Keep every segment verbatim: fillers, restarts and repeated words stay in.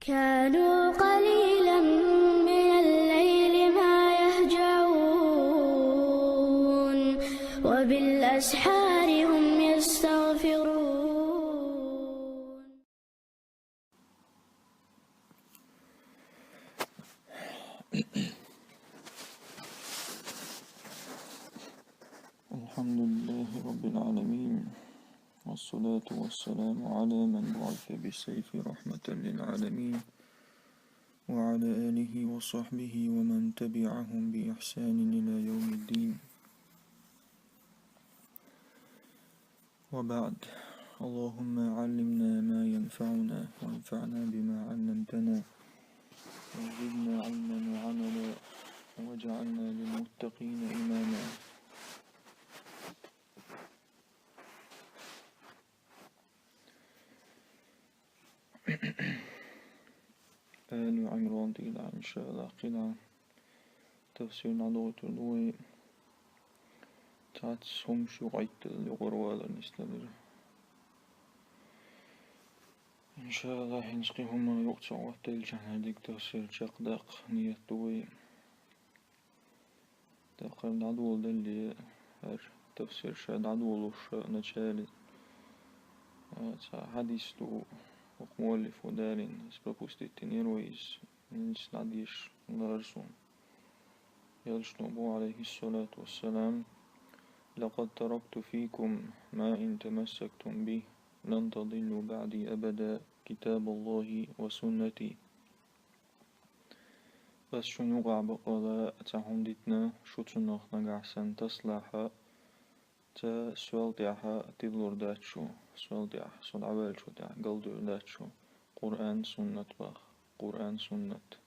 كانوا قليلا من الليل ما يهجعون، وبالأسحار هم يستغفرون. الحمد لله رب العالمين، والصلاة والسلام على من بعث بالسيف رحمة للعالمين، وعلى آله وصحبه ومن تبعهم بإحسان إلى يوم الدين. وبعد، اللهم علمنا ما ينفعنا، وانفعنا بما علمتنا، وزدنا علما وعملا، واجعلنا للمتقين إماما. آل عمران тӀера, иншааллахӀ, кхидӀа тафсир дӀадохуьйтур ду вай. Цхьацца хӀумнаш юкъахӀиттал юкъара валар нисделира. ИншааллахӀ, хӀинца кхин хӀума юкъа ца хӀоттаделча, дика тафсир чакхдаккха ният ду вай. ТӀаккха дӀадоладале, хӀара тафсир ша дӀадолалуш начале, а, цхьа хьадис ду, вокху муаллифо далийна, ас пропустить динера вай иза, хӀинца дӀадеша лаьара суна. Элчано боху, Ӏалайхиссалату вассалам: «لقد تركت فيكم ما إن تمسكتم به لن تضلوا بعدي أبدا، كتاب الله وسنتي». Ас шуна юкъахь бакъвала цхьа хӀума дитина, шу цунах нагахь санна таслахь а, цу сол тӀехь а тилалур дац шу, сол тӀехь, со дӀаваьллачул тӀехь галдуьйр дац шу, Къуръан, суннат боху, Къуръан, суннат.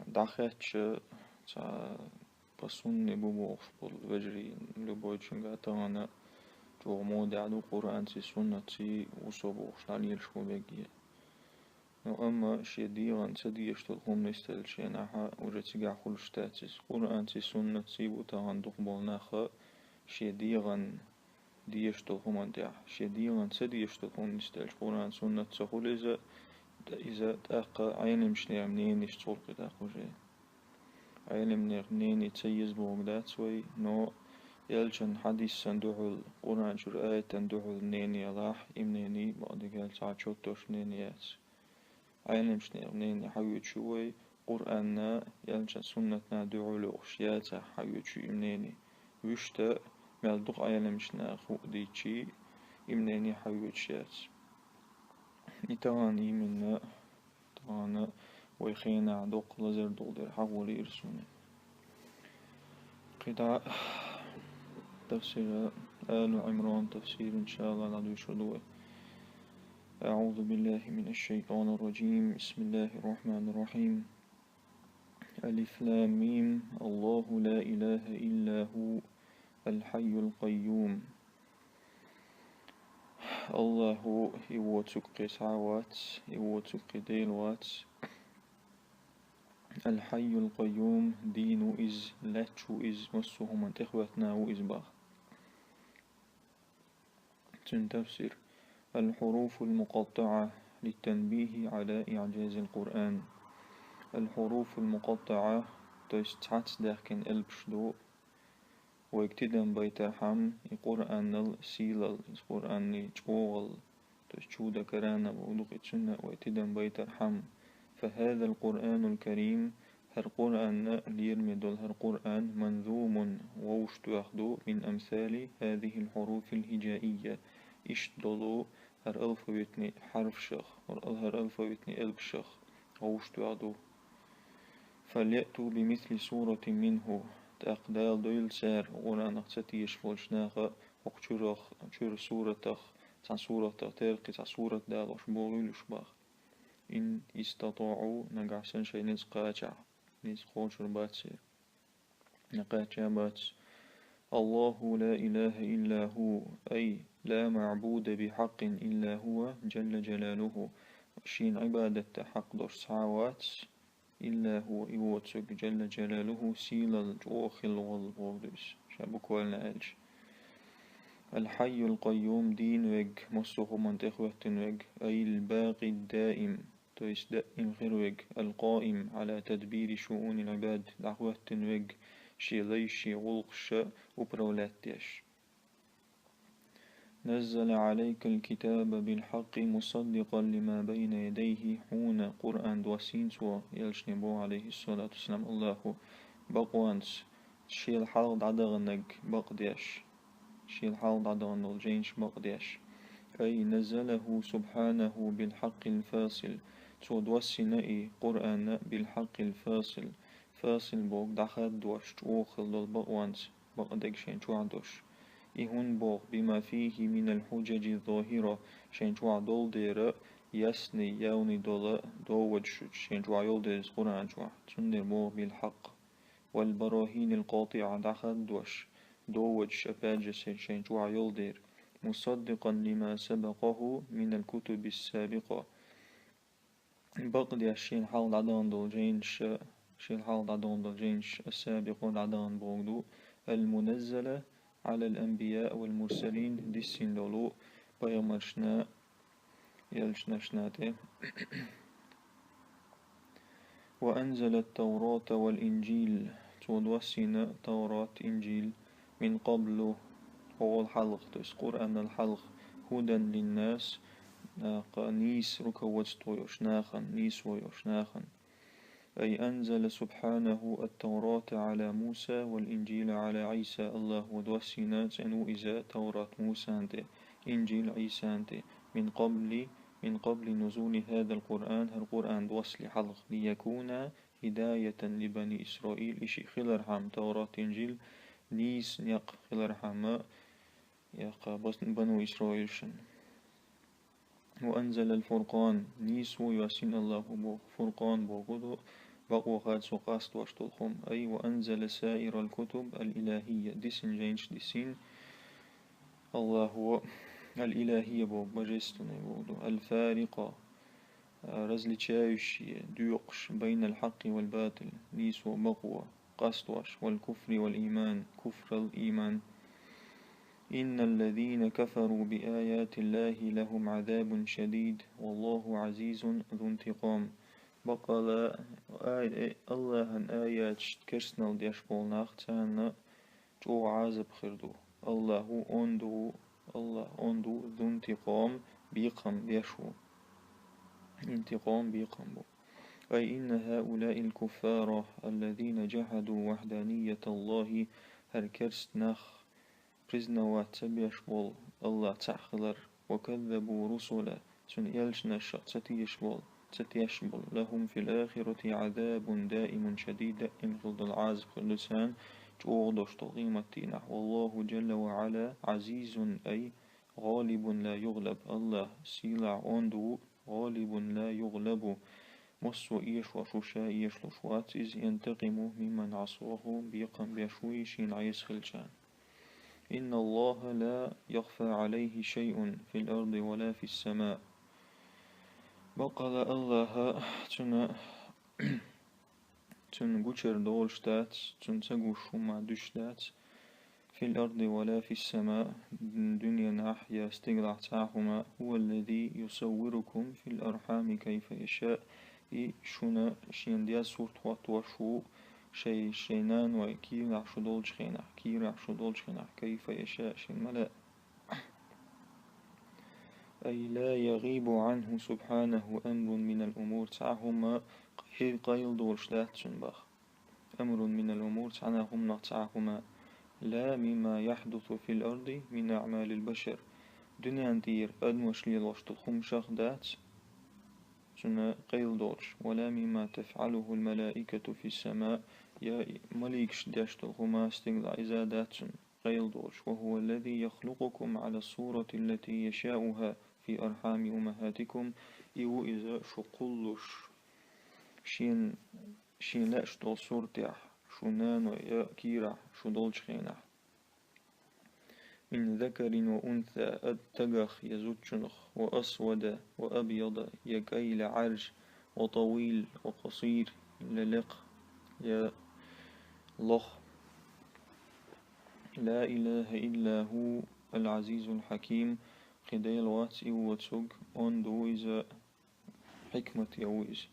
ДӀахаьттича, цхьа по сунне бу бохуш болу вежарий, любойчуьнга тахана чӀогӀа модехь ду, Къуръанций, суннатций ву со бохуш дӀалелаш ву мегаш. Ну, амма шен дегӀан ца дезаш долу хӀума нисделлачу хенахь а уже цигахь хуьлуш дац иза. Къуръанций, суннатций бу тахана дукхахболу нах а шен дегӀан дезаш долу хӀуманна тӀехь. Шен дегӀан ца дезаш долу хӀума нисделча, Къуръан, суннат ца хуьлу иза, иза тӀаккха Ӏеламчнера мненеш цӀулкъе даккха уже. Ӏеламнех мнение ца еза бохург дац вай, но элчан хьадиссан дуьхьал, Къуръан чуьра аятан дуьхьал мнение лахь, и мнение бакъдерг аьлча цхьа чоттош мнение яц. Ӏеламчнех мнение хьаоьцуш ю вай, Къуръанна, элчан суннатна дуьхьал йохуш яцахь хьаоьцуш ю и мнение. Вуьшта мел дукха Ӏеламчу наха хӀуъа дийцча, и мнение хьаоьцуш яц. И тахана именно, тахана вай хенахь доккха лазар долу дера хьахо лиира суна. КхидӀа тафсира, Алу Ӏимран тафсир, иншааллахӀ, дӀадуьйцур ду вай. أعوذ بالله من الشيطان الرجيم. بسم الله الرحمن الرحيم. ألف لام ميم. الله لا إله إلا هو الحي القيوم. АллахӀу, и воцург кхин цхьа а вац, и воцург кхин Дела вац. الحي القيوم, дийна ву иза, лаьтташ ву иза, массо а хӀуманна тӀехӀоьттина ву иза боху. Цуьнан тафсир: الحروف المقطعة للتنبيه على إعجاز القرآن. الحروف المقطعة, то есть цхьацца даьхкина элпаш ду, вайга тидам байтархьама и Къуръанал сийлалла, иза Къуръанан чӀогӀалла, то есть чудо Корана бохург ду-кх и, цунна вай тидам байтархьама. فهذا القرآن الكريم, хӀара Къуръан, лераме долу хӀара Къуръан, منظوم, вовшахтоьхна ду, من أمثال هذه الحروف الهجائية, иштта долу хӀара алфавитный хьарфашах, хӀара ал-, хӀара алфавитный элпашах вовшахтоьхна ду. فليأتوا بمثل سورة منه, тӀаккха Дала дойла цара, Къуръанах ца тешаш болчу наха, хӀокху чуьрах, чуьра суратах, цхьана суратах терра кхин цхьа сурат далош бохуьйлуш боху. إن استطاعوا, нагахь санна шайн ницкъ кхачахь, ницкъ кхочур бац церан. Кхача а бац. الله لا إله إلا هو, أي لا معبود بحق إلا هو جل جلاله. Шена Ӏибадат дан хьакъ долуш цхьа а вац, إلا هو, и воцург, جل جلاله, сийлалла чӀогӀа хилла волу бохург ду иза, ша буквально аьлча. الحي القيوم, дийна верг, массо а хӀуманна тӀехӀоьттина верг, أي الباقي الدائم. то есть даим хир вег, القائم على تدبير شؤون العباد, дӀахӀоьттина вег шен лайш, шен гӀулакхаш управлять деш. نزل عليك الكتاب بالحق مصدقا لما بين يديه, хьуна Къуръан доссийна цо, элчане боху, عليه الصلاة والسلام, Аллахо, бакъонца, шел хьалха дӀадаханарг бакъдеш, шел хьалха дӀадахана долу жайнаш бакъдеш. أي نزله سبحانه بالحق الفاصل, цо доссийна и Къуръан بالحق الفاصل, фасил боху дӀахаддош, чӀогӀа хила долу бакъонца, бакъдерг шен чохь долуш. И хӀунда боху, بما فيه من الحجج الظاهرة, шен чохь долу дера, ясный, явный долу доводаш шен чохь йолу деза Къуръан чохь, цундела боху بالحق. والبراهين القاطعة, дӀахаддош, доводаш, опять же, шен чохь йолу дера, مصدقا لما سبقه من الكتب السابقة. Бакъдеш шена хьалха дӀадахана долу жайнаш, шена хьалха дӀадахана долу жайнаш, السابقة, дӀадахана боху ду, المنزلة على الأنبياء والمرسلين, диссина долу пайхамаршна, элчанашна тӀе. وأنزل التوراة والإنجيل, цо доссийна Таврат, Инжил, من قبل, хьол хьалха, то есть Къуръанал хьалха, هدى للناس, нахана нийса руководство йолуш нахана, нийсо йолуш нахана. أي أنزل سبحانه التوراة على موسى والإنجيل على عيسى, Аллахо доссийна цӀена ву иза Таврат Мусана тӀе, Инжил Ӏийсана тӀе, من قبل, من قبل نزول هذا القرآن, хӀара Къуръан доссале хьалха, ليكون هداية لبني إسرائيل, и шиъ хилархьама, Таврат, Инжил, нийса некъ хилархьама, яккха бас-, бану Исраилшна. وأنزل الفرقان, нийсо йоссийна Аллахо боху, Фуркъан боху ду, бакъо хадо къастош долу хӀума. أي وأنزل سائر الكتب الإلهية, диссина жайнаш диссийна Аллахо, الإلهية боху, божественная боху ду, الفارقة, различающие, доькъуш, بين الحق والباطل, нийсо, бакъо къастош, والكفر والإيمان, куфрал, ийман. إن الذين كفروا بآيات الله لهم عذاب شديد والله عزيز ذو انتقام. Бакъала ай-, э, Аллахьан аяташна керстанал деш болу нах, царна чӀогӀа Ӏазап хир ду. Аллаху онду, Аллах онду, ذو انتقام, бекхам беш ву. Интикъом бекхам бу. أي إن هؤلاء الكفار الذين جحدوا وحدانية الله, хӀара керст нах, признавать ца беш болу Аллах цхьаъ хилар, وكذبوا رسله, цуьнан элчанашах ца тешаш болу, ца тешаш болу, لهم في الآخرة عذاب دائم شديد, даим хила долу Ӏазап хир ду царна, чӀогӀа долуш долу къематдийнахь. والله جل وعلا عزيز, أي غالب لا يغلب. Аллах сийлахь онду ву, غالب لا يغلب. Массо а эшош ву, ша эшалуш вац иза, ينتقم ممن عصاه, бекхам беш ву и шена Ӏеса хилчарна. إن الله لا يخفى عليه شيء في الأرض ولا في السماء. Бакъала Аллаха, цуьнан, цуьнан гучуьра долуш дац, цуьнан ца гуш хӀума дуьсуш дац, في الأرض ولا في السماء, дуьненахь я стигалахь цхьа а хӀума. هو الذي يصوركم في الأرحام كيف يشاء. И шуна шена деза сурт хӀоттош ву, шайн, шайн наной кийрахь шу долчу хенахь, кийрахь шу долчу хенахь, كيف يشاء, шена ма лаьа. أي لا يغيب عنه سبحانه أمر من الأمور, цхьа а хӀума къай-, къайладолуш дац цуьнан боху. أمر من الأمور, цхьана а хӀуманах цхьа а хӀума. لا مما يحدث في الأرض من أعمال البشر. Дуьненна тӀера адамаш лелош долу хӀуманех дац цуьнан къайладолуш. ولا مما تفعله الملائكة في السماء, я маликаш деш долу хӀума стигалахь, иза дац цуьнан къайладолуш. وهو الذي يخلقكم على الصورة التي يشاؤها في أرحام أمهاتكم. И ву иза шу кхуллуш, шен, шен лаьаш долу суртехь, шун наной я кийрахь шу долчу хенахь. من ذكر وأنثى, ад-, тагах я зудчунах, وأسود وأبيض, я кӀай я Ӏаьржа, وطويل وقصير, я лекха я лоха. لا إله إلا هو العزيز الحكيم. Кхин Дела вац и воцург, онда ву иза, хьикмат ян ву иза.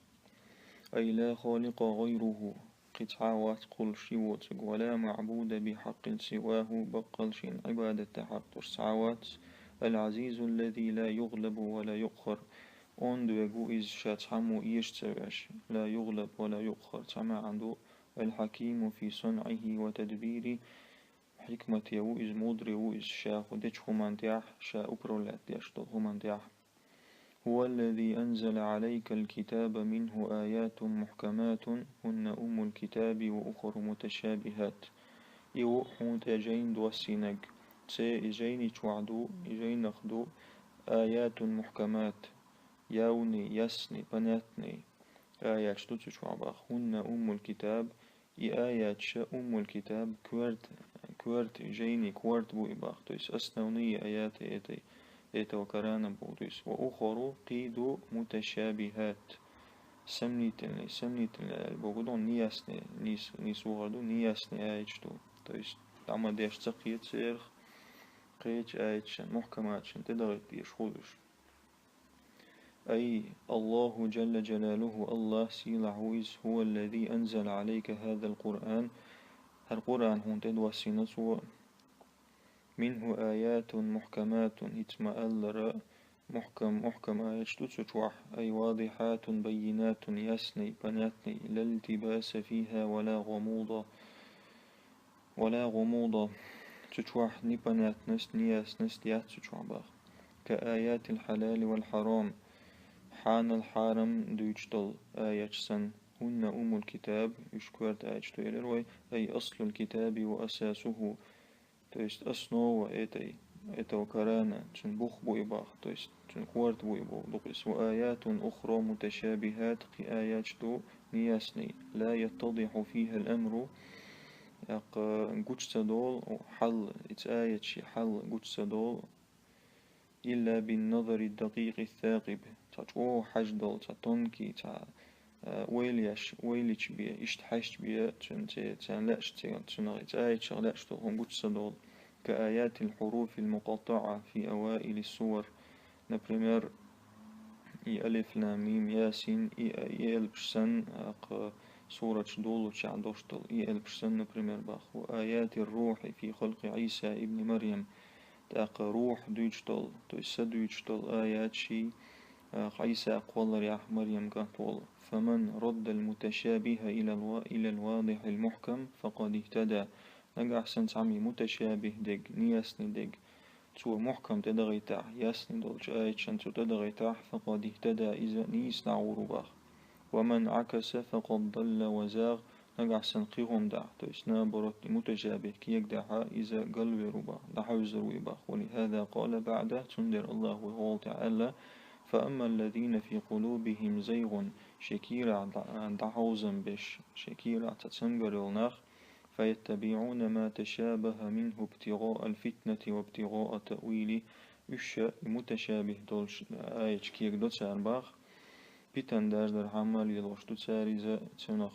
أي لا خالق غيره, кхин цхьа а вац кхул ший воцург, ولا معبود بحق سواه, баккъал шена Ӏибадат де хьакъ долуш цхьа а вац. العزيز الذي لا يغلب ولا يقهر, онда верг ву иза, ша цхьаммо эша ца веш, لا يغلب ولا يقهر, цхьа маьӀна ду, الحكيم في صنعه وتدبيره, хьикмат ян ву иза, мудри ву иза, ша хӀу дечу хӀуманна тӀехь, ша управлять деш долу хӀуманна тӀехь. هو الذي أنزل عليك الكتاب منه آيات محكمات هن أم الكتاب وأخر متشابهات. И ву хьуна тӀе жайна доссийнарг. Цу и жайни чохь ду, и жайнах ду, آيات محكمات, явный, ясный, понятный аяташ ду цу чохь баха. هن أم الكتاب, и аяташ أم الكتاب, коьрта, коьрта жайни корта бу и баха. То есть основные аяты этой, этого Корана бу. То есть وأخر, кхин ду, متشابهات, сомнительный, сомнительный аьлла боху ду, неясный, нийс-, нийса вахар ду, неясный аяташ ду. То есть дӀа ма деш ца кхета церах, кхечу аяташна, мухкаматашна тӀедахийта дезаш хуьлуш. أي الله جل جلاله, АллахӀ сийлахь ву иза, هو الذي أنزل عليك هذا القرآن, хӀара Къуръан хьуна тӀедоссийна цо, منه آيات محكمات, хӀинца ма-аллара, мухкам, мухкам аяташ ду цу чохь, أي واضحات بينات, ясный, понятный, لا التباس فيها ولا غموض, ولا غموض, цу чохь непонятность, неясность яц цу чохь баха. كآيات الحلال والحرام, хьанал, хьарам дуьйцуш долу аяташ санна, هن أم الكتاب, уьш коьрта аяташ ду элира вай, أي أصل الكتاب وأساسه, то есть основа этой, этого Корана, цуьнан бух бу и баха, то есть цуьнан корта бу и бу, дукха иза. وآيات أخر متشابهات, кхин аяташ ду неясный, لا يتضح فيها الأمر, тӀаккха гучу ца долу хьал, иза аяташ хьал гучу ца долу, إلا بالنظر الدقيق الثاقب, цхьа чӀогӀа хьажа долу, цхьа тонкий, цхьа, а, ойла еш, ойла йича бен, иштта хьаьжча бен, цуьнан цӀе-, царна лаьаш ца, цунах, иза аяташах лаьаш долу хӀума гучу ца долу. كآيات الحروف المقطعة في أوائل السور. Например, и алиф, лам, мим, ясин, и, и элпаш санна, тӀаккха сураташ долучохь долуш долу и элпаш санна, например, баха. وآيات الروح في خلق عيسى ابن مريم. ТӀаккха рухь дуьйцуш долу, то есть са дуьйцуш долу аяташ, а, Ӏийса кхолларехь Марьям кӀант волу. فمن رد المتشابه إلى الوا-، إلى الواضح المحكم فقد اهتدى. Нагахь санна цхьамма муташабихь дерг, неясный дерг, цо мухкам тӀедахийтахь, ясный долчу аяташна цо тӀедахийтахь, فقد اهتدى, иза нийса дӀагӀур ву баха. ومن عكس فقد ضل وزاغ, нагахь санна кхин хӀума дахь, то есть наоборот, и муташабихь кегадахь, иза галвер ву баха, дӀахьевзар ву и баха. ولهذا قال بعده, цундела АллахӀа вай гӀолла тӀехь аьлла: فأما الذين في قلوبهم زيغ, шен кийрахь дӀа-, дӀахьовзам беш, шен кийрахь цхьа цамгар йолу нах, فيتبعون ما تشابه منه ابتغاء الفتنة وابتغاء تأويله, уьш ша и муташабихь долчу аяташ кегадо цара баха, питана даржархьама лелош ду цара иза, цунах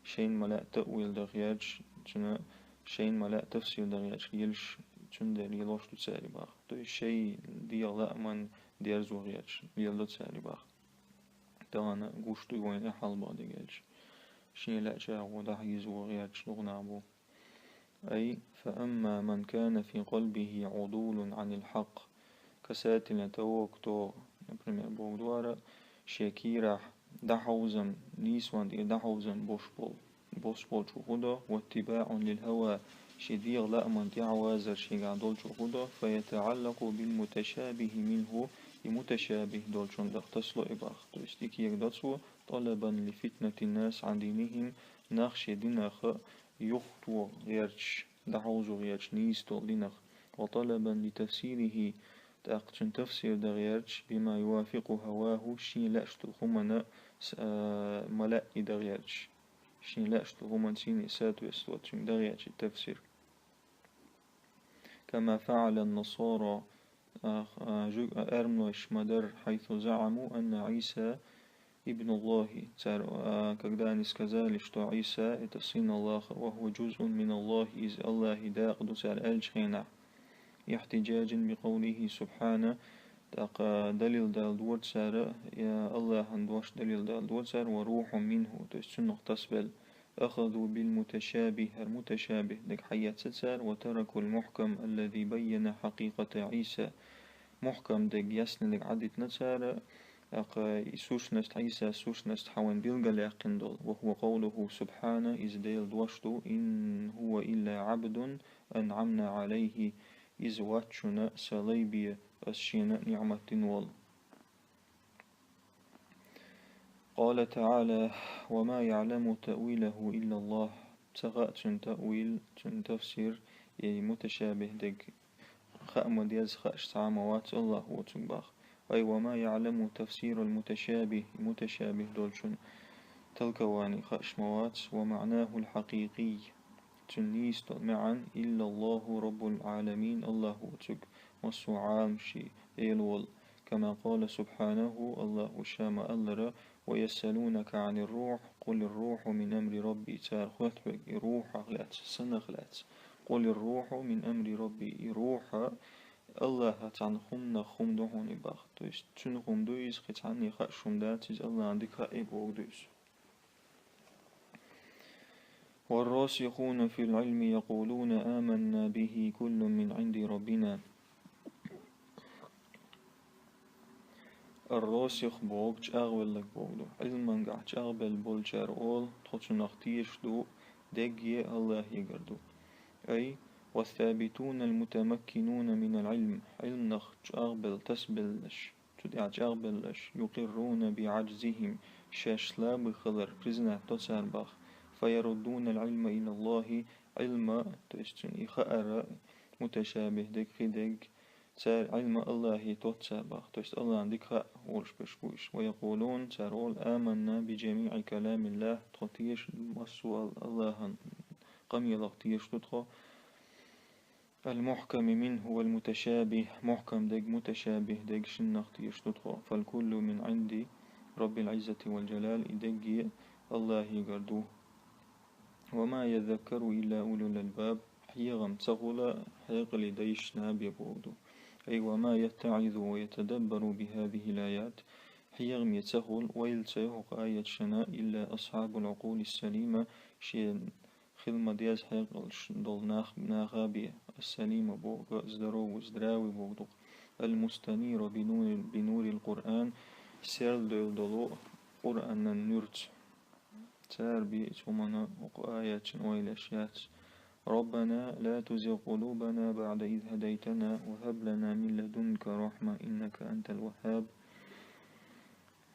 шайна ма лаьа таъвил даха гӀерташ, цуьнан шайна ма лаьа тафсир даха гӀерташ лелаш, цундела лелош ду цара баха. То есть шайн дегӀан лааман дерзо гӀерташ леладо цара баха. Тахана гуш ду вайна и хьал баха дегӀ аьлча. Шен лаьа чӀагӀо дахьийзо гӀерташ дукха нах бу. أي فأما من كان في قلبه عدول عن الحق. Касательно того, кто, например, боху ду ара, шен кийрахь дӀахьовзам, нийсонан тӀера дӀахьовзам бош болу, босуш болчо хӀун до, واتباع للهوى, шен дегӀан лааман тӀаьхьавазар шегахь долчо хӀун до, فيتعلق بالمتشابه منه, и муташабихь долчунна тӀе тасало и баха. То есть и кегадо цо, طلبا لفتنة الناس عن دينهم, нах шен динах юхатоха гӀерташ, дӀахьовзо гӀерташ нийса долу динах. وطلبا لتفسيره, тӀаккха цуьнан тафсир даха гӀерташ, بما يوافق هواه, шен лаьаш долу хӀуманна с-, а, ма лаьа и даха гӀерташ. Шен лаьаш долу хӀуманна цуьнан соответствовать цуьнга даха гӀерташ и тафсир. كما فعل النصارى, а, а, жу-, а, аьрмнойш ма-дарра, حيث زعموا أن عيسى ابن الله, цара, а, когда они сказали, что Иса — это сын Аллаха, وهو جزء من الله, иза Аллахьан дакъа ду цара аьллачу хенахь, احتجاجا بقوله سبحانه, ТӀаккха далил далор цара, я Аллахьан дош далил далор цара, وروح منه, то есть цунах тасбелла. أخذوا بالمتشابه, хӀара муташабихӀ дерг хьаэцна цара, وتركوا المحكم الذي بين حقيقة عيسى. Мухькам дерг, ясный дерг Ӏадитна цара, тӀаккха и сущность, Ӏийса сущность хьа вайна билгалъяьккхина долу. وهو قوله سبحانه, иза Делан дош ду: إن هو إلا عبد أنعمنا عليه, иза вац шуна сан лай бен, ас шена ниӀмат дина волу. قال تعالى: وما يعلم تأويله إلا الله. Ца хаьа цуьнан таъвил, цуьнан тафсир, и муташабихӀ дерг хаа ма деза, хууш цхьа а ма вац, Аллахь воцург боху. أي وما يعلم تفسير المتشابه, муташабихӀ долчун толкование хууш ма вац, ومعناه الحقيقي, цуьнан нийса долу маьӀна, إلا الله رب العالمين, Аллахь воцург, массо а Ӏаламийн Эла волу. كما قال سبحانه, Аллахьа ша ма-аллара: ويسألونك عن الروح، قل الروح من أمر ربي. Цара хоьтту хьоьга и рухьах лаьцна, санах лаьцна. قل الروح من أمر ربي. И рухь Аллахьан цхьана хӀуманах хӀума ду хьуна боху. То есть цуьнан хӀума ду иза, кхин цхьанна хууш хӀума дац иза, Аллахьан дика хаьа бохург ду иза. والراسخون في العلم يقولون آمنا به كل من عند ربنا. Ар-расих бохург чӀагӀвелларг бохург ду. Ӏилманехь чӀагӀбелла болчара олу, тхо цунах тешаш ду, дерриге Аллахьегара ду. أي والثابتون المتمكنون من العلم, Ӏилманах чӀагӀбелла, тасбелларш, цу тӀехь чӀагӀбелларш, يقرون بعجزهم, шаьш слабый хилар признать до цара боху, فيردون العلم إلى الله, Ӏилма, то есть цуьнан и хаар, муташабихӀ дерг, кхин дерг, цара Ӏилма Аллахье тосу цара боху, то есть Аллахьан дика хаа волуш берш бу уьш. ويقولون, цара олу: آمنا بجميع كلام الله, тхо тешаш ду массо а Аллахьан къамелах, тешаш ду тхо. المحكم منه والمتشابه, мухькам дерг, муташабихӀ дерг шиннах тешаш ду тхо. فالكل من عند رب العزة والجلال, и дерриге Аллахьегара ду. وما يذكر إلا أولو الألباب, хьехам ца хуьлу хьекъале дайшна бен бохург ду. أي وما يتعظ ويتدبر بهذه الآيات, хьехаме ца хуьлу, ойла ца йо хӀокху аяташна, إلا أصحاب العقول السليمة, шен хила ма деза хьекъалш долу нах, наха бен, ас-салима бохург, здоровый, здравый бохург ду-кх, المستنيرة بنور، بنور القرآن, серладевлла долу Къуръанан нуьрца. Цара бен цу хӀуманна, хӀокху аяташна ойла еш яц. ربنا لا تزغ قلوبنا بعد إذ هديتنا وهب لنا من لدنك رحمة إنك أنت الوهاب.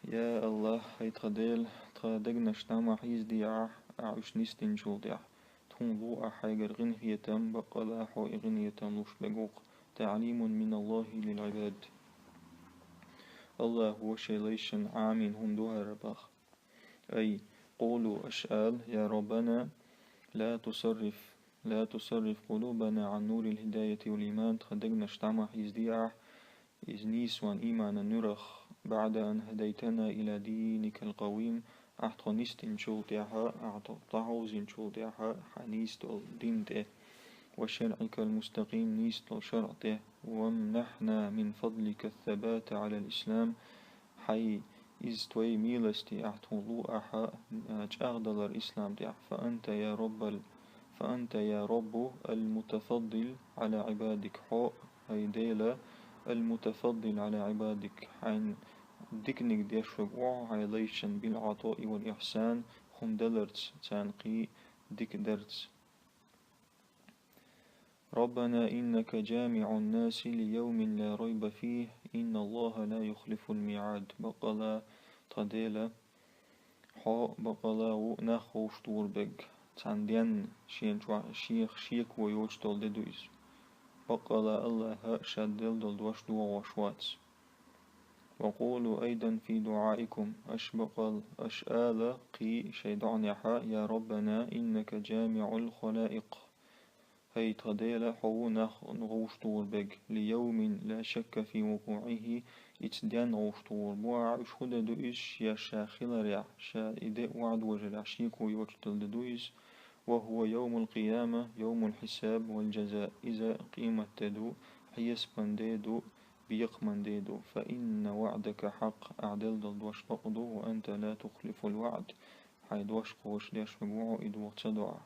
Я Аллахь, хӀай тхан Дела, тхан дегнаш дӀа ма хьийзадехьа ахь уьш нисдинчул тӀаьхьа. Тхуна ло ахь хьайгара къинхетам, баккъала хьо и къинхетам луш берг ву-кх. تعليم من الله للعباد. Аллахьо шен лайшна Ӏамийна хӀума ду хӀара боху. أي قولوا, аша ала: يا ربنا لا تصرف، لا تصرف قلوبنا عن نور الهداية والإيمان, тхан дегнаш дӀа ма хьийзадехьа ахь, иза нийсонан, ийманан нуьрах, بعد أن هديتنا إلى دينك القويم, ахь тхо нисдинчул тӀаьхьа, ахь тхо дӀахьовзийначул тӀаьхьа хьан нийса долу дин тӀе. وشرعك المستقيم, нийса долу шарӀ тӀе. وامنحنا من فضلك الثبات على الإسلام, хьайн иза твоей милостей ахь тхуна ло ахьа, а, чӀагӀдалар ислам тӀехь. فأنت يا رب ال-، فأنت يا رب المتفضل على عبادك, хьо, хӀай Дела, المتفضل على عبادك, хьайн диканиг деш верг ву хьо хьайн лайшна, بالعطاء والإحسان, хӀума даларца, царна кхин дика дарца. ربنا إنك جامع الناس ليوم لا ريب فيه إن الله لا يخلف الميعاد. Баккъала, тхан Дела, хьо баккъала ву нах вовшахтухур берг, цхьана денна, шена чохь шех шеко йоцуш долу де ду иза. Баккъала Аллахьа ша делла долу дош дохош вац. وقولوا أيضا في دعائكم, аша баккъал-, аша ала кхин шайн доӀанехь: يا ربنا إنك جامع الخلائق. ХӀай тхан Дела, хьо ву нах вовшахтухур берг, ليوم لا شك في وقوعه, иза денна вовшахтухур бу ахь уьш. ХӀун де ду иза? Ша ша хиларехь, ша и де ваӀда вожарехь шеко йоцуш долу де ду иза. وهو يوم القيامة، يوم الحساب والجزاء. Иза къематде ду, хьесапан де ду, бекхаман де ду. فإن وعدك حق, ахь делла дош бакъ ду, وأنت لا تخلف الوعد, хьайн дош кхочушдеш хьо вуьгу, и доху ца доӀа.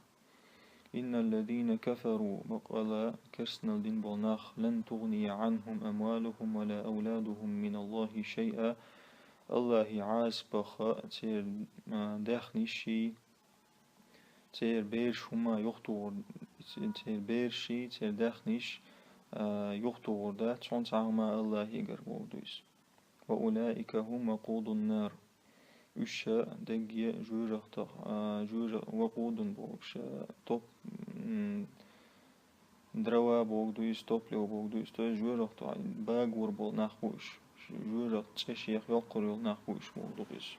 إن الذين كفروا, бакъала керстанал дина болу нах, لن تغني عنهم أموالهم ولا أولادهم من الله شيئا, Аллахьан Ӏазапах церан, а, даьхнаш а, церан бераш хӀумма а юхатухур, церан бераш а, церан даьхнаш а, а, юхатухур дац, цунна цхьа хӀумма Аллахьегара боху ду иза. وأولئك هم وقود النار. Уьш ша дегге жоьжахатах, а, жоьжа-, وقود боху, ша топ, м, дрова боху ду иза, топливо боху ду иза, то есть жоьжахатах багор болу нах бу уьш. Жоьжахатан цӀе шех йоккхур йолу нах бу уьш боху ду иза.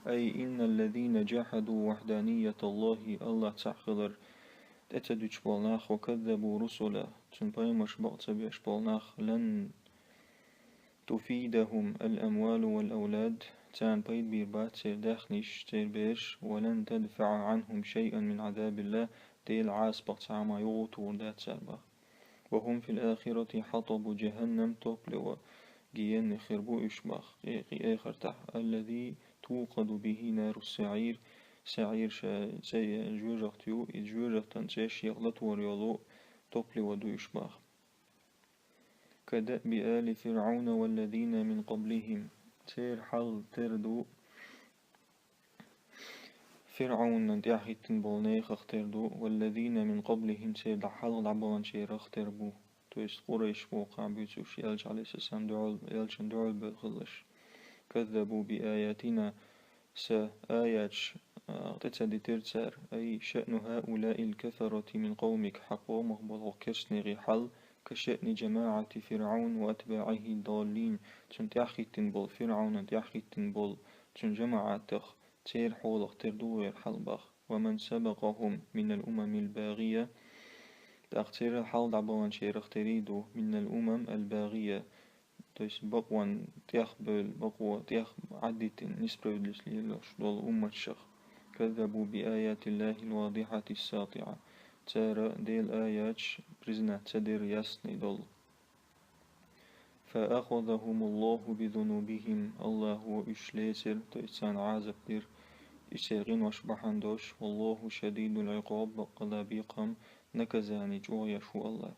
أي إن الذين جحدوا وحدانية الله, Аллахь цхьаъ хилар тӀе ца дуьтуш болу нах, وكذبوا رسله, цуьнан пайхамарш бакъ ца беш болу нах, لن تفيدهم الأموال والأولاد, царна пайда бийр бац церан даьхнаш, церан бераш, ولن تدفع عنهم شيئا من عذاب الله, Делан Ӏазапах цхьа хӀумма юхатухур дац цара боху. وهم في الآخرة حطب جهنم, топливо гееннан хир бу уьш боху, кхе-, кхе-, эхартахь, الذي توقد به نار السعير, саӀир ша цӀе, жоьжахат ю, и жоьжахатан цӀе шех латор йолу топливо ду уьш боху. كدأب آل فرعون والذين من قبلهم. Церан хьал тера ду ФирӀавнна тӀаьхьахӀиттина болу нахах тера ду, والذين من قبلهم, церан хьалха дӀабаханчарах тера бу. То есть Къурайш боху кхаба буьйцуш, элча, Ӏалайхиссалам, дуьхьал, элчан дуьхьал бевлла хилларш. كذبوا بآياتنا, сан аяташ, а, тӀе ца дитира цара. أي شأن هؤلاء الكفرة من قومك, хьан къомах болу хьо керстанех хьал, كشأن جماعة فرعون وأتباعه الضالين, цунна тӀаьхьахӀиттина болу, ФирӀавнна тӀаьхьахӀиттина болу цуьнан жамаӀатах, церан хьолах тера ду вайн хьал боху. ومن سبقهم من الأمم الباغية, тӀаккха церан хьалха дӀабаханчарах тера ду, من الأمم الباغية, то есть бакъонна тӀехбевлла, бакъо тӀех Ӏадитина, несправедливость лелош долу умматашах. كذبوا بآيات الله الواضحة الساطعة. Цара Делан аяташ признать ца дира ясный долу. فأخذهم الله بذنوبهم, Аллахьо уьш лецира, то есть царна Ӏазап дира, и церан къинош бахьана долуш, والله شديد العقاب, баккъала бекхам, наказание чӀогӀа еш ву Аллахь.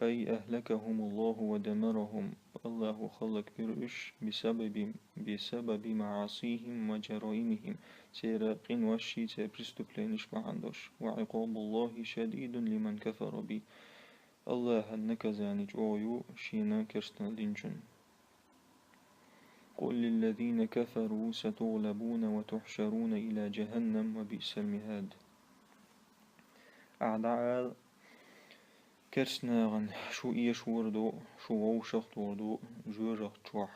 أي أهلكهم الله ودمرهم, Аллахьо хӀаллакбира уьш, بسبب, بسبب معاصيهم وجرائمهم, церан къиношший, церан преступленеш бахьана долуш. وعقاب الله شديد لمن كفر به. Аллахьан наказание чӀогӀа ю шена керстанал динчун. قل للذين كفروا ستغلبون وتحشرون إلى جهنم وبئس المهاد. Ахьа дӀаала керстанахана: шу эшор ду, шу вовшахтор ду жоьжахати чохь.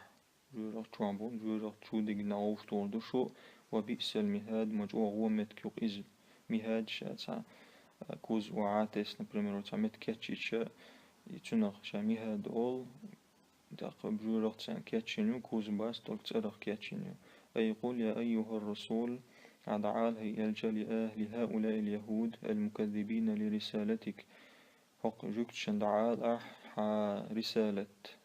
Жоьжахати чохь бу, жоьжахати чу дигна вовшахтор ду шу, وبئس المهاد, ма чӀогӀа вон меттиг ю-кх иза. Михьад ша цхьа, а, куз охьа а тесна, например, цхьа меттиг кечйича, и цунах ша михьад олу, тӀаккха жоьжахати царна кечйина ю, куз бац, только цӀарах кечйина ю. أي قل يا أيها الرسول, ахьа дӀаала, хӀай элча, لأهل هؤلاء اليهود المكذبين لرسالتك. ХӀокху жуьгташна дӀаала ахьа хьан рисалат,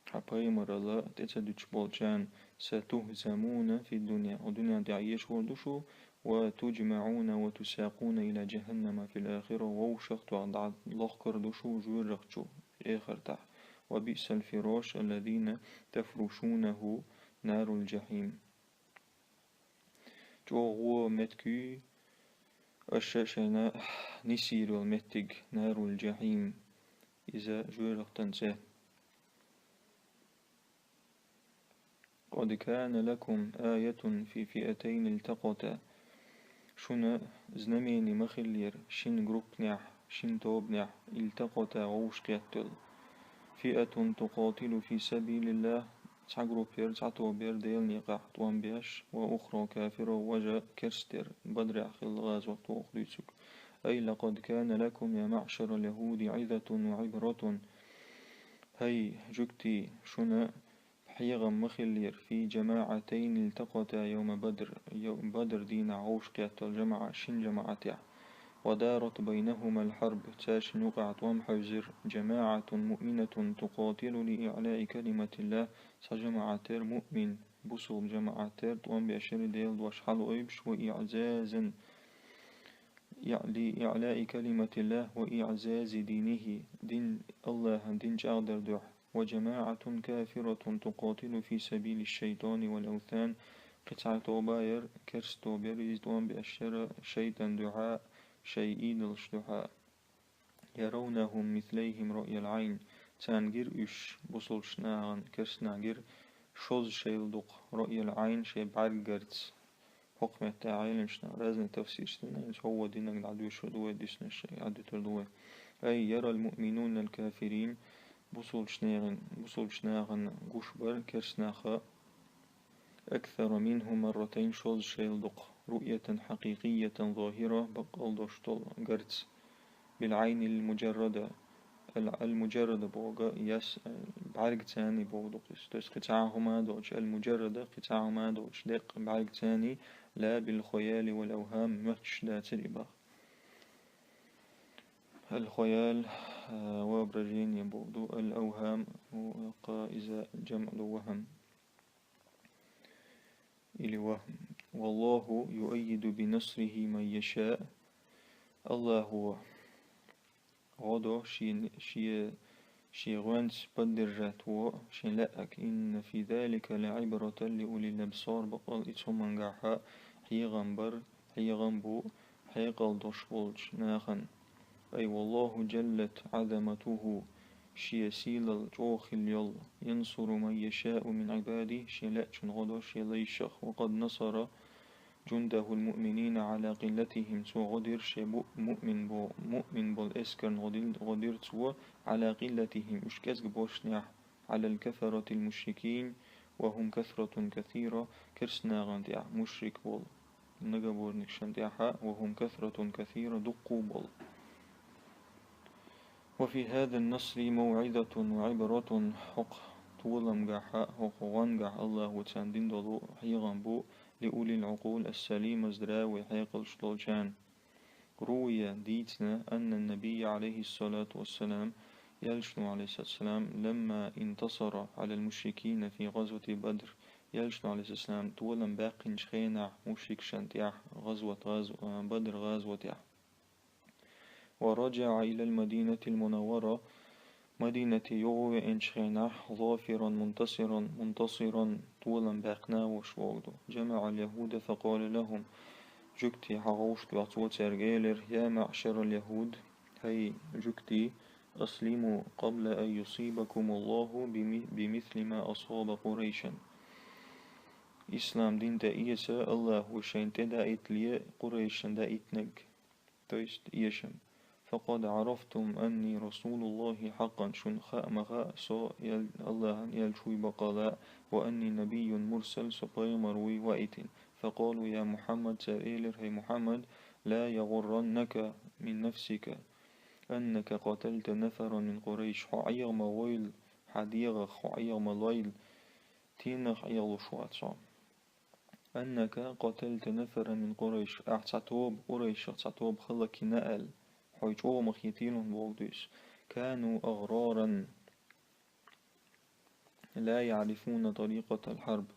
хьан пайхамаралла тӀе ца дуьтуш болчарна: ستهزمون في الدنيا, хӀокху дуьнен тӀехь эшор ду шу, وتجمعون وتساقون إلى جهنم في الآخرة, вовшахтохь дӀалохкур ду шу жоьжахати чу эхартахь. وبئس الفراش الذي تفرشونه نار الجحيم. ЧӀогӀа вон меттиг ю аша шайна нисйийр йолу меттиг, نار الجحيم, иза жоьжахатан цӀе. قد كان لكم آية في فئتين التقتا. Шуна знамени ма хиллера шина группанехь, шина тобанехь, التقتا, вовшахкхеттал. فئة تقاتل في سبيل الله, цхьа группа яра, цхьа тоба яра Делан некъахь тӀом беш, وأخرى كافرة, важа керста яра, Бадрехь хилла гӀазот ву оха дуьйцург. أي لقد كان لكم يا معشر اليهود عظة وعبرة. ХӀай жуьгтий, шуна хьехам ма хиллера, في جماعتين التقتا يوم بدر, йо-, Бадр дийнахь вовшахкхеттал жамаӀа, шина жамаӀатехь. ودارت بينهما الحرب, цаьршинна юкъахь тӀом хьевзира, جماعة مؤمنة تقاتل لإعلاء كلمة الله, цхьа жамаӀатера муъмин, бусулба жамаӀатера тӀом беш яра Делан дош хьалаайбеш, وإعزازا, لإعلاء كلمة الله وإعزاز دينه, дин, АллахӀан дин чӀагӀдар дуьхьа. وجماعة كافرة تقاتل في سبيل الشيطان والأوثان, кхин цхьа тоба яра, керста тоба яра, иза тӀом беш яра шайтӀан дуьхьа, шайн идолаш дуьхьа. يرونهم مثليهم رأي العين, царна гира уьш, бусулба нахана, керста нахана гира, шозза шайл дукха, رأي العين, шайн бӀаьргагарца. ХӀокху меттехь Ӏеламнаха разный тафсираш дина, хӀинца хӀокху динан дӀадоьшур ду вай, диснарш дӀадуьтур ду вай. أي يرى المؤمنون الكافرين, бусулба нахана, бусулба нахана гуш бара керста нах, أكثر منه مرتين, шозза шайл дукха, رؤية حقيقية ظاهرة, баккъал долуш долу гарца, بالعين المجردة, ал-, المجردة боху, яс, бӀаьргаца боху ду-кх иза. То есть кхин цхьа хӀума а доцуш, المجردة, кхин цхьа хӀума а доцуш, деккъа бӀаьргаца, لا بالخيال والأوهام, моьттуш дацара и боху. الخيال, а, воображение боху ду, الأوهام, у, кха иза жамӀ ду, وهم. Или وهم. والله يؤيد بنصره من يشاء. АллахӀа гӀо до шен, шен, шен гӀоьнца поддержать во шен лаьа. إن في ذلك لعبرة لأولي الأبصار, баккъал и цу хӀумангахь хьехам бар, хьехам бу хьекъал долуш болчу нахана. أي والله جلت عظمته, шен сийлалла чӀогӀа хилла йолу, ينصر من يشاء من عباده, шен лаьачунна гӀо до шен лайшах, وقد نصر جنده المؤمنين على قلتهم, цо гӀо дира шен му-, муъмин бо-, муъмин болу эскарна гӀо дил-, гӀо дира цо, على قلتهم, уьш кӀезиг болчунехь, على الكفرة المشركين وهم كثرة كثيرة, керста нахана тӀехь мушрик болу многобожникашна тӀехь, وهم كثرة كثيرة, дуккха а болу. وفي هذا النصر موعظة وعبرة, хӀокху толамгахь, хӀокху гӀонгахь АллахӀа царна дина долу хьехам бу, لأولي العقول السليمة, здравый хьекъалш долчарна. روي, дийцина, أن النبي عليه الصلاة والسلام, Элчано, عليه الصلاة والسلام, لما انتصر على المشركين في غزوة بدر, Элчано, عليه الصلاة والسلام, толам баьккхинчу хенахь мушрикашна тӀехь, гӀазват, гӀаз-, а, Бадр гӀазватехь. ورجع إلى المدينة المنورة, Мадинате юхавеанчу хенахь, ظافرا منتصرا, منتصرا, толам баьккхина а волуш вогӀу ду. جمع اليهود فقال لهم, жуьгтий хьагӀовшахтоьхна цо цаьрга элира: يا معشر اليهود, хӀай жуьгтий, أسلموا قبل أن يصيبكم الله بم-, بمثل ما أصاب قريشا. Ислам дин тӀеэца, АллахӀа шайна тӀедаийтале Къурайшна даийтинарг. То есть эшам. فقد عرفتم أني رسول الله حقا, шуна хаа ма хаьа, со эл-, АллахӀан элча вуй баккъала, وأني نبي مرسل, со пайхамар вуй ваийтина. فقالوا يا محمد, цара элира: хӀай Мухьаммад, لا يغرنك من نفسك أنك قتلت نفرا من قريش, хьо Ӏеха ма войла, хьан дегӀах хьо Ӏеха ма лойла, тенах Ӏехалуш вац хьо. أنك قتلت نفرا من قريش, ахь цхьа тоба, Къурайшах цхьа тоба хӀаллакйина аьлла, хьо чӀогӀа ма хетийла хьуна боху дуьйцу. كانوا أغرارا لا يعرفون طريقة الحرب,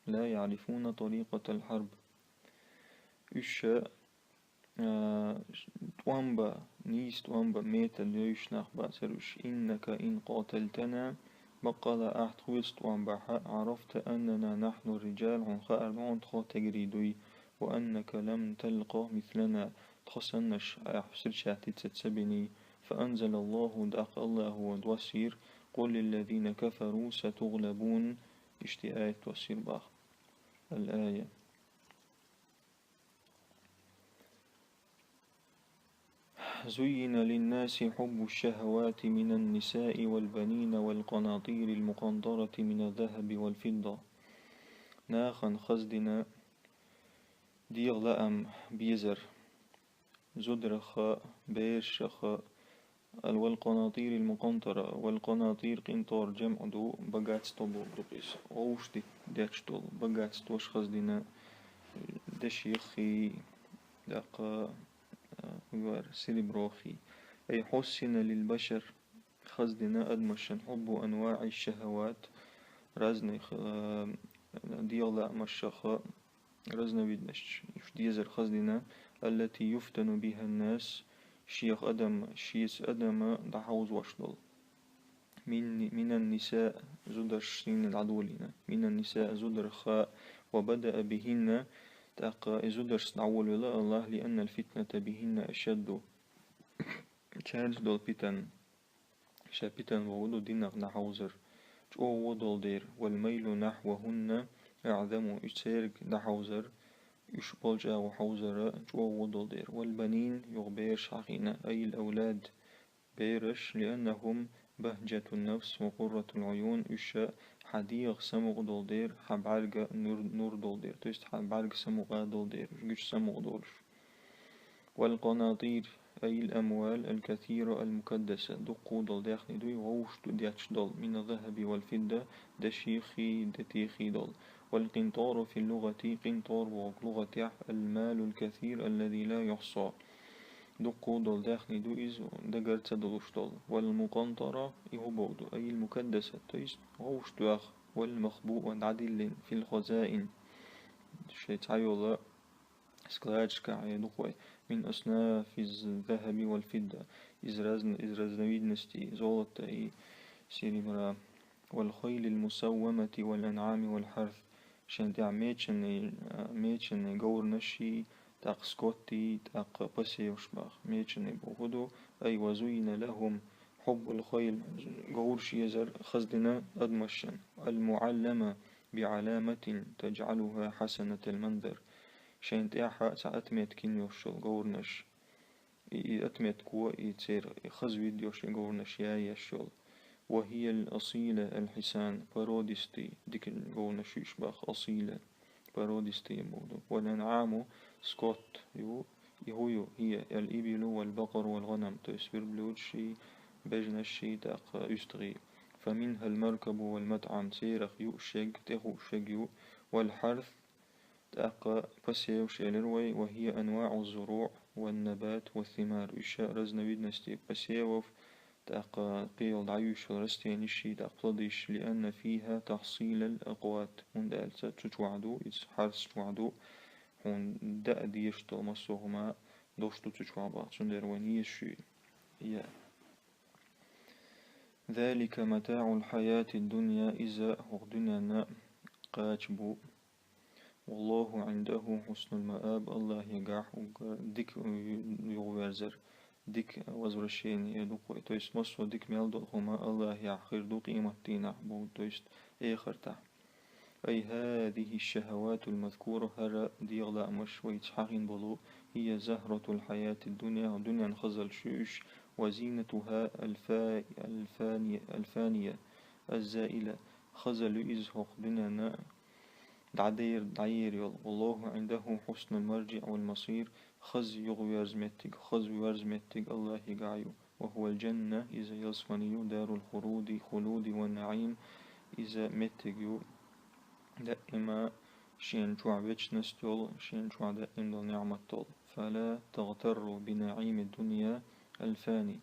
لا يعرفون طريقة الحرب. Уьш а, тӀом бан, нийса тӀом бан метод йовзуш нах бацара уьш. إنك إن قاتلتنا, баккъала ахь тхоьца тӀом бахь, عرفت أننا نحن الرجال, хьуна хаар ду хьуна тхо тӀегӀарий дуй, وأنك لم تلق مثلنا, тхо саннаш ахь встречать йиц ца биний. فأنزل الله, тӀаккха АллахӀа доссийра: قل للذين كفروا ستغلبون, иштта аят доссийра боху. الآية. زين للناس حب الشهوات من النساء والبنين والقناطير المقنطرة من الذهب والفضة. Нахана хаздина дегӀан лаам безар. Зударах а, берашах а, ал-, والقناطير المقنطرة, والقناطير, къинтӀар жамӀ ду, богатство боху ду-кх иза. Ӏовшт де-, детташ долу богатствош хаздина, деших, тӀаккха, а, хӀуяр, сереброхи. أي حسن للبشر, хаздина адамашан, حب أنواع الشهوات, разный, э, дегӀаламашаха разновидность, уж дезар хаздина, التي يفتن بها الناس, шех адам, шеца адам дӀахьовзош дола. من، من النساء, зударшца дӀадолийна. من النساء, зударха, وبدأ بهن, тӀаккха и зударшца дӀаволавелла АллахӀ, لأن الفتنة بهن أشد. Цаьрца дола питан, ша питан бохург ду динах дӀахьовзар, чӀоагӀа дола дера, والميل نحوهن أعظم, уж церга дӀахьовзар, уж болчагӀа хьовзар чӀоагӀа дола дера, والبنين, юха бераш хьахийна, أي الأولاد, бераш, لأنهم بهجة النفس وقرة العيون, уж хьа дегӀа самукъа дола дера, хьа бӀарга нур, нур дола дера, то есть хьа бӀарга самукъа дола дера, уж гуч самукъа долуш. والقناطير، أي الأموال الكثيرة المكدسة, дуккха дола даьхни ду, вовшашка детташ дола, من الذهب والفضة, дешихи, детихи дола. والقنطار في اللغة, къинтӀор бохург лугӀатехь, المال الكثير الذي لا يحصى. Дуккха дола даьхни ду иза, дагара ца долуш дола. والمقنطرة, и хӀун бохург ду, أي المكدسة, то есть вовшашка доьхна, والمخبوءة, дӀадиллина, في الخزائن, шайн цхьайола складашкахь, э, дукха, من أصناف الذهب والفضة, из разно-, из разновидностей золота и серебра. والخيل المسومة والأنعام والحرث, шайн тӀехь меченый, а, меченый говраши, тӀаккха скотти, тӀаккха посеваш боху, меченый бохург ду, أي وزين لهم حب الخيل, говраш езар хаздина адамашан, المعلمة بعلامة تجعلها حسنة المنظر, шайн тӀехь цхьа отметка йина йолуш йолу говраш. И, и отметка, и церан хаза вид йолуш и говраш яеш йолу. وهي الأصيلة الحسان, породистый, дика говраш ю уьш боху, أصيلة, породистый бохург ду. والأنعام, скот ю, и хӀун ю, هي الإبل والبقر والغنم, то есть верблюдаши, бежанаши, тӀаккха уьстагӀий. فمنها المركب والمطعم, церах юуш ерг, тӀехуш ерг ю, والحرث, тӀаккха посеваш элира вай, وهي أنواع الزروع والنبات والثمار, уьш разновидности посевов, тӀаккха кхин йолу дӀаюьйш йолу растенияш, тӀаккха плодаш, لأن فيها تحصيل الأقوات, хӀунда аьлча цу чохь ду, иза харц чохь ду, хьуна даа дезаш долу массо а хӀума долуш ду цу чохь боху, цундела вайна езаш ю. Я. ذلك متاع الحياة الدنيا, иза хӀокху дуьненан кхача бу. والله عنده حسن المآب, АллахӀегахь уггар дика юхаверзар, дика возвращение ду кхуьй. То есть массо а дика мел долу хӀума АллахӀехь хир ду къематдийнахь боху, то есть эхартахь. أي هذه الشهوات المذكورة, хӀара дегӀаламаш вайца хьахийна болу, هي زهرة الحياة الدنيا, дуьненан хазаллаш ю уьш, وزينتها الفا-, الفانية, الفانية الزائلة, хазалла ю иза хӀокху дуьненан дӀадер-, дӀаер йолу. والله عنده حسن المرجع والمصير, хаза юхаверза меттиг, хаза верза меттиг АллахӀегахь ю. وهو الجنة, иза ялсамани ю, دار الخلود, خلود والنعيم, иза меттиг ю, даима шен чохь вечность йолу, шен чохь даим долу ниӀмат долу. فلا تغتروا بنعيم الدنيا الفاني,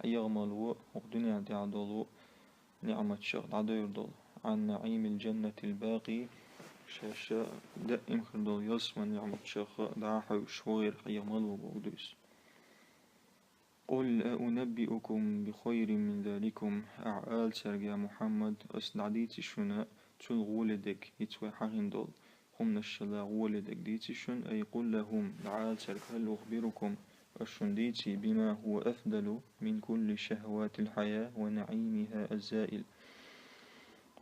Ӏеха ма ло хӀокху дуьнен тӀехь долу ниӀматех дӀадевр долу, عن نعيم الجنة الباقي, шаьш даим хир долу ялсаман ниӀматех дӀа а хьуьйсуш, хӀокхерах Ӏеха ма ло бохург ду иза. قل أنبئكم بخير من ذلكم, ахьа ала цаьрга, я Мухьаммад, ас дӀадийций шуна цул гӀоле дерг, хӀинца вай хьахийна долу хӀуманашшала гӀоле дерг дийций шуна, أي قل لهم, дӀаала цаьрга, هل أخبركم, ас шуна дийций, بما هو أفضل من كل شهوات الحياة ونعيمها الزائل.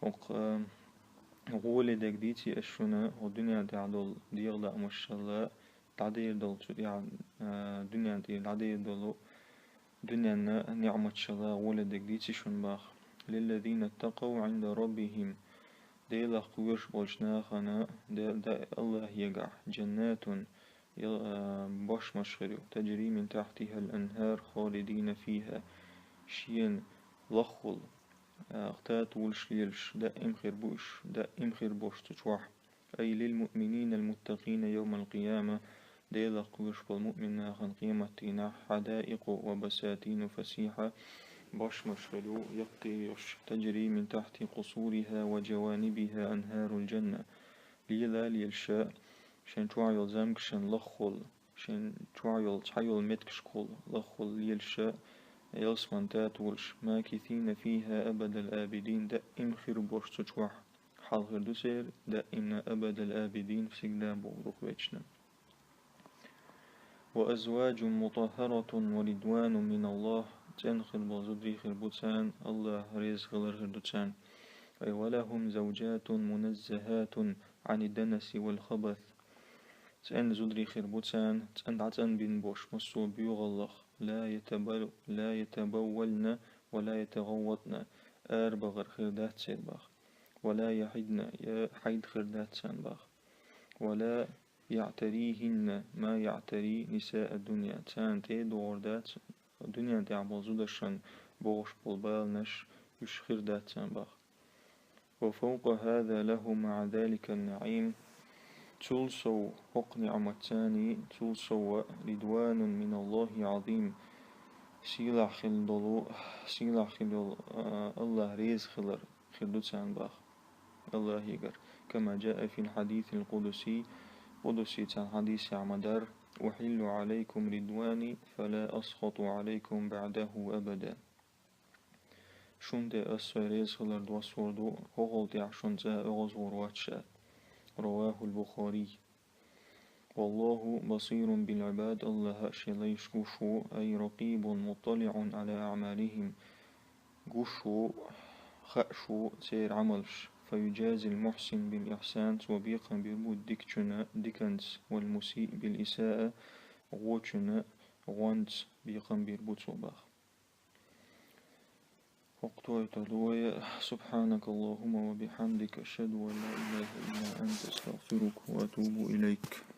ХӀокху, а, гӀоле дерг дийций ас шуна, хӀокху дуьнен тӀехь долу дегӀаламашшала дӀадер долу, цу тӀехь, а, дуьнен тӀера дӀадер долу дуьненан ниӀматашшала гӀоле дерг дийций шуна боху. للذين اتقوا عند ربهم, Делах кхоьруш болчу нахана де-, де-, АллахӀегахь, جنات, я-, а, бошмаш хир ю, تجري من تحتها الأنهار خالدين فيها, шена лаххул, а, хататулаш лелаш, даим хир бу уьш, даим хир бу уьш цу чохь. أي للمؤمنين المتقين يوم القيامة, Делах кхоьруш болу муъмин нахана къематдийнахь حدائق وبساتين فسيح, бошмаш хир ю, яккхий йолуш, تجري من تحت قصورها وجوانبها أنهار الجنة. Лела лелаш шайн чохь йолу замгашна лаххула, шайн чохь йолу цхьайолу меттигашкахула лаххула лелаш ялсаман татолаш, ماكثين فيها أبد الآبدين, даим хир болуш цу чохь хьал хир ду церан, دائمين أبد الآبدين, всегда бохург ваьчна. وأزواج مطهرة ورضوان من الله, цӀена хир болу зударий хир бу царна, АллахӀ реза хилар хир ду царна. أي ولهم زوجات منزهات عن الدنس والخبث. ЦӀена зударий хир бу царна, цӀена дӀацӀанбина болуш массо а боьгӀаллах, لا يتبو-, لا يتبولن ولا يتغوطن, арабахар хир дац церан боху, ولا يحضن, я хьайд хир дац царна боху, ولا يعتريهن ما يعتري نساء الدنيا, царна тӀе а догӀур дац дуьнен тӀехь болу зударшна богӀуш болу баланаш, уьш хир дац царна боху. وفوق هذا لهم مع ذلك النعيم, цул сов хӀокху ниӀматца, цул сов رضوان من الله عظيم, сийлахь хила долу, сийлахь хила йолу, а, АллахӀ реза хилар хир ду царна боху АллахӀегара. كما جاء في الحديث القدسي, къудсийца хьадисехь ма-дарра: أحل عليكم رضواني فلا أسخط عليكم بعده أبدا. Шуна тӀе ас сайн реза хилар доссор ду, хӀокхул тӀаьхьа шуна цкъа а оьгӀазвахар вац ша. رواه البخاري. والله بصير بالعباد, АллахӀ шен лайш гуш ву, أي رقيب مطلع على أعمالهم, гуш ву, хууш ву церан Ӏамалш. فيجازي المحسن بالإحسان, цо бекхам бийр бу дикачунна диканца, والمسيء بالإساءة, гӀочунна гӀонца бекхам бийр бу цо боху. ХӀокху тойтар ду вай. سبحانك اللهم وبحمدك, أشهد أن لا إله إلا أنت, أستغفرك وأتوب إليك.